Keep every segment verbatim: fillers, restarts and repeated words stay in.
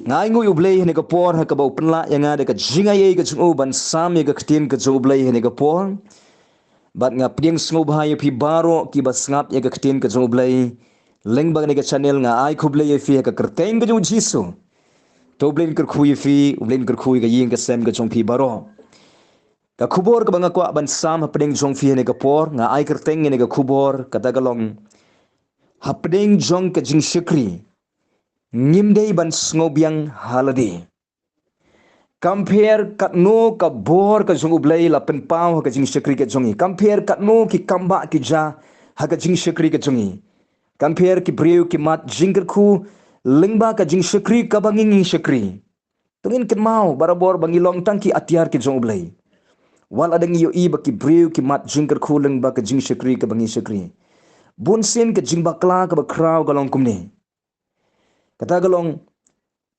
Nga ai nguh ïa U Blei ha kane ka por ha kaba u pynlah ïa nga da ka jingaiei ka jong u ban sam ïa ka ktien ka jong U Blei ha kane ka por. Bad nga pdiang sngewbha ïa phi baroh kiba sngap ïa ka ktien ka jong U Blei lyngba kane ka channel. Nga ai khublei ïa phi ha ka kyrteng ka jong U Jisu. To U Blei un kyrkhu ïa phi, U Blei un kyrkhu ïa ka ïing ka sem ka jong phi baroh. Ka khubor kaba nga kwah ban sam hapdeng jong phi ha kane ka por, nga ai kyrteng ïa kane ka khubor, kata ka long: Hapdeng jong ka jingshakri, ngim dei ban sngewbiang ha lade. Kam pher katno ka bor ka jong U Blei la pynpaw ha ka jingshakri ka jong ngi. Kam pher katno ki kambah ki jia ha ka jingshakri ka jong ngi. Kam pher ki briew ki mat jingkyrkhu lyngba ka jingshakri kaba ngi ngi shakri. To ngin kynmaw barabor ba ngi long tang ki atiar ki jong U Blei. Wat la dang ïohi ba ki briew ki mat jingkyrkhu lyngba ka jingshakri kaba ngi shakri. Bun sien ka jingbakla kaba khraw ka long kumne. Kata ka long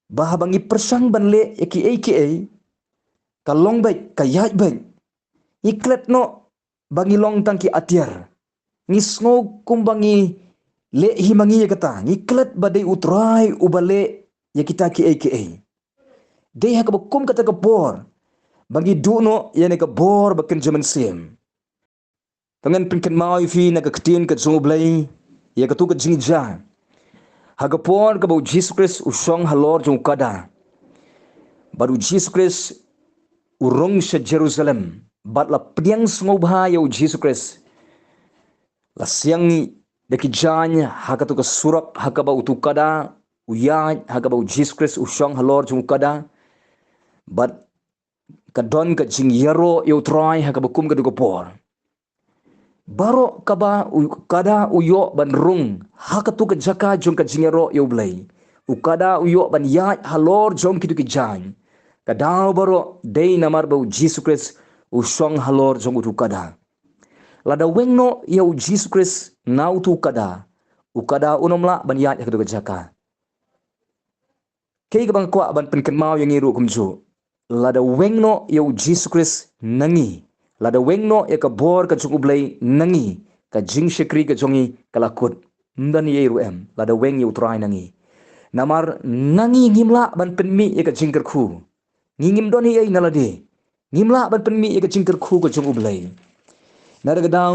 ba haba ngi pyrshang ban leh ïa kiei kiei, ka long beit, ka ïaid beit, ngi klet noh ba ngi long tang ki atiar. Ngi sngew kumba ngi leh hi ma ngi ïa kata, ngi klet ba dei U Trai uba leh ïa kita kiei kiei. Dei ha kaba kum kata ka bor ba ngi duh noh ïa kane ka bor ba kynja mynsiem. To ngin pynkynmaw ïa phi na ka ktien ka jong U Blei ïa katu ka jingjia. Ha ka por kaba U Jisu Khrist u shong halor jong u kada, bad U Jisu Khrist u rung sha Jerusalem, bad la pdiang sngewbha ïa U Jisu Khrist. La siang da ki jaiñ ha katu ka surok ha kaba utu u kada u ïaid, ha kaba U Jisu Khrist u shong halor jong u kada. Bad ka don ka jingïaroh ïa U Trai ha kaba kum katu ka por. Baroh kaba u kada u ïoh ban rung ha katu ka jaka jong ka jingïaroh ïa U Blei, u kada u ïoh ban ïaid halor jong kitu ki jaiñ. Ka daw baroh dei namar ba U Jisu Khrist u shong halor jong utu u kada. Lada weng noh ïa U Jisu Khrist na utu u kada, u kada un ym lah ban ïaid ha katu ka jaka. Kaei kaba nga kwah ban pynkynmaw ïa ngi ruh kumjuh, lada weng noh ïa U Jisu Khrist na ngi, lada weng noh ïa ka bor ka jong U Blei na ngi, ka jingshakri ka jong ngi ka la kut. Ym don ei ei ruh em lada weng ïa U Trai na ngi. Namar na ngi ngim lah ban pynmih ïa ka jingkyrkhu. Ngi ngim don ei ei na lade. Ngim lah ban pynmih ïa ka jingkyrkhu ka jong U Blei. Na kata ka daw,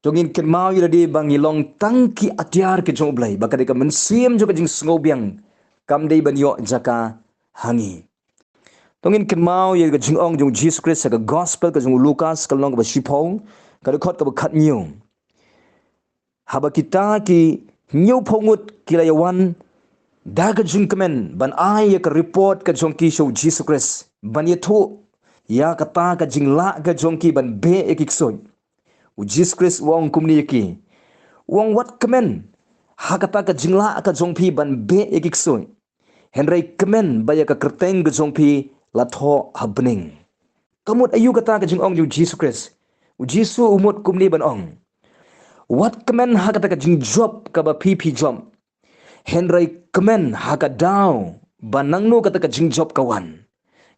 to ngin kynmaw ïa lade ba ngi long tang ki atiar ki jong U Blei, ba ka dei ka mynsiem jong ka jingsngewbiang kam dei ban ïoh jaka ha ngi. To ngin kynmaw ïa ka jingong jong U Jisu Khrist ha ka gospel ka jong u Lukas, ka lynnong kaba shiphew, ka dkhot kaba khathynñiew. Haba kita ki hynñiewphew ngut ki la ïawan da ka jingkmen ban ai ïa ka report ka jong ki sha U Jisu Khrist, ban ïathuh ïa kata ka jinglah ka jong ki ban beh ïa ki ksuid, U Jisu Khrist u ong kumne ïa ki, u ong, wat kmen ha kata ka jinglah ka jong phi ban beh ïa ki ksuid, hynrei kmen ba ïa ka kyrteng ka jong phi la thoh ha bneng. Ka mut aïu kata ka jingong jong U Jisu Khrist? U Jisu u mut kumne ban ong, wat kmen ha kata ka jingjop kaba phi phi jop, hynrei kmen ha ka daw ba nangno kata ka jingjop ka wan.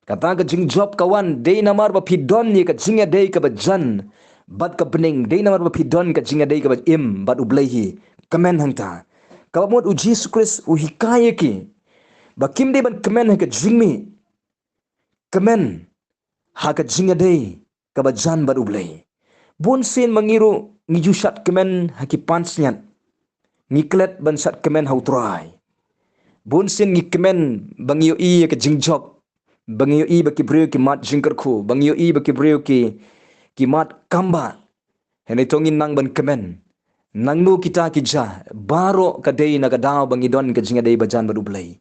Kata ka jingjop ka wan dei namar ba phi don ïa ka jingïadei kaba jan bad ka bneng, dei namar ba phi don ka jingïadei kaba im bad U Blei hi. Kmen hangta. Kaba mut U Jisu Khrist u hikai ïa ki ba kim dei ban kmen ha ka jingmih, kmen ha ka jingïadei kaba jan bad U Blei. Bun sien ma ngi ruh ngi ju shad kmen ha ki pansngiat. Ngi klet ban shad kmen ha U Trai. Bun sien ngi kmen ba ngi ïohi ïa ka jingjop, ba ngi ïohi ba ki briew ki mad jingkyrkhu, ba ngi ïohi ba ki briew ki, ki mad kambah. Hynrei to ngin nang ban kmen. Nangno kita ki jia, baroh ka dei na ka daw ba ngi don ka jingïadei ba jan bad U Blei.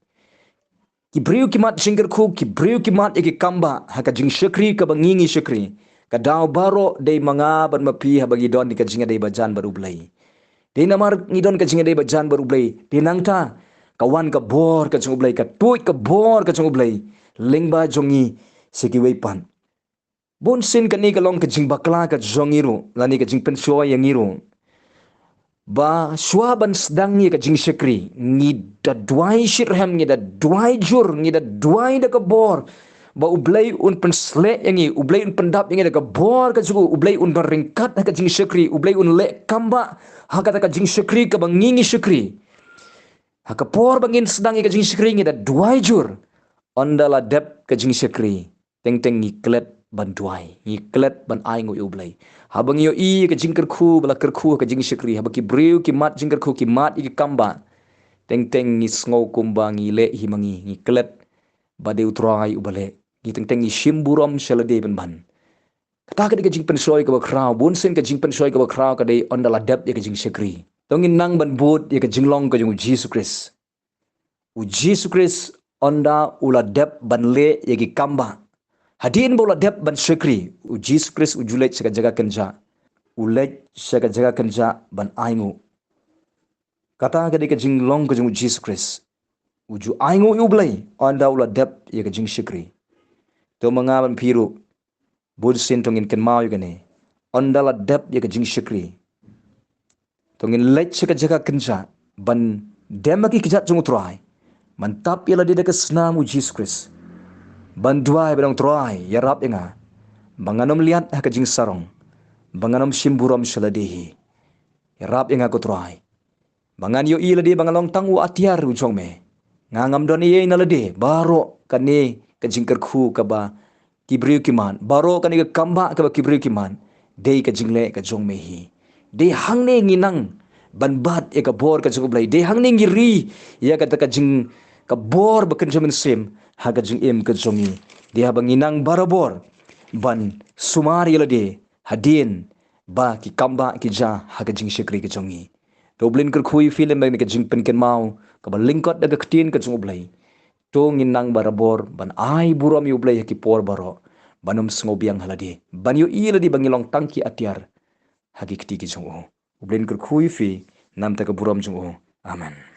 Ki briew ki mad jingkyrkhu, ki briew ki mad ïa ki kambah ha ka jingshakri kaba ngi ngi shakri, ka daw baroh dei ma nga bad ma phi haba ngi don ka jingïadei ba jan bad U Blei. Dei namar ngi don ka jingïadei ba jan bad U Blei, dei nangta ka wan ka bor ka jong U Blei, ka tuid ka bor ka jong U Blei lyngba jong ngi sha kiwei pat. Bun sien kane ka long ka jingbakla ka jong ngi ruh lane ka jingpynshoi ïa ngi ruh, ba shuwa ban sdang ïa ka jingshakri ngi da duwai shitrhem, ngi da duwai jur, ngi da duwai da ka bor ba U Blei un pynsleh ïa ngi, U Blei un pyndap ïa ngi da ka bor ka jong u, U Blei un don ryngkat ha ka jingshakri, U Blei un leh kambah ha kata ka jingshakri kaba ngi ngi shakri. Ha ka por ba ngin sdang ïa ka jingshakri ngi da duwai jur. Ynda la dep ka jingshakri, teng teng ngi klet ban duwai, ngi klet ban ainguh ïa U Blei. Haba ngi ïohi ïa ka jingkyrkhu ba la kyrkhu ha ka jingshakri, haba ki briew ki mad jingkyrkhu, ki mad ïa ki kambah, teng teng ngi sngew kumba ngi leh hi ma ngi, ngi klet ba dei U Trai uba leh. Ngi teng teng ngi shim burom sha lade pynban. Kata ka dei ka jingpynshoi kaba khraw, bun sien ka jingpynshoi kaba khraw ka dei ynda la dep ïa ka jingshakri. To ngin nang ban bud ïa ka jinglong ka jong U Jisu Khrist. U Jisu Khrist ynda u la dep ban leh ïa ki kambah, hadien ba u la dep ban shakri, U Jisu Khrist u ju leit sha ka jaka kynjah. U leit sha ka jaka kynjah ban ainguh. Kata ka dei ka jinglong ka jong U Jisu Khrist. U ju ainguh ïa U Blei ynda u la dep ïa ka jingshakri. To ma nga bad phi ruh, bun sien to ngin kynmaw ïa kane. Ynda la dep ïa ka jingshakri, to ngin leit sha ka jaka kynjah ban dem ha ki kjat jong U Trai, ban tap ïa lade da ka snam U Jisu Khrist, ban duwai ban ong, Trai, ïarap ïa nga ba ngan ym liat ha ka jingsarong, ba ngan ym shim burom sha lade hi. Ïarap ïa nga ko Trai, ba ngan ïohi lade ba nga long tang u atiar u jong me. Nga ngam don ei ei na lade. Baroh kane ka jingkyrkhu kaba ki briew ki mad, baroh kane ka kambah kaba ki briew ki mad, dei ka jingleh ka jong me hi. Dei hangne ngi nang ban bat ïa ka bor ka jong U Blei. Dei hangne ngi ri ïa kata ka jing, ka bor ba kynja mynsiem ha ka jingim ka jong ngi. Dei haba ngi nang barabor ban sumar ïa lade hadien ba ki kambah ki jia ha ka jingshakri ka jong ngi. To U Blei un kyrkhu ïa phi lem bad ka jingpynkynmaw kaba lyngkot da ka ktien ka jong U Blei. To ngin nang barabor ban ai burom ïa U Blei ha ki por baroh, ban ym sngewbiang ha lade, ban ïohi ïa lade ba ngi long tang ki atiar ha ki kti ki jong u. U Blei un kyrkhu ïa phi namar ka burom jong u. Amen.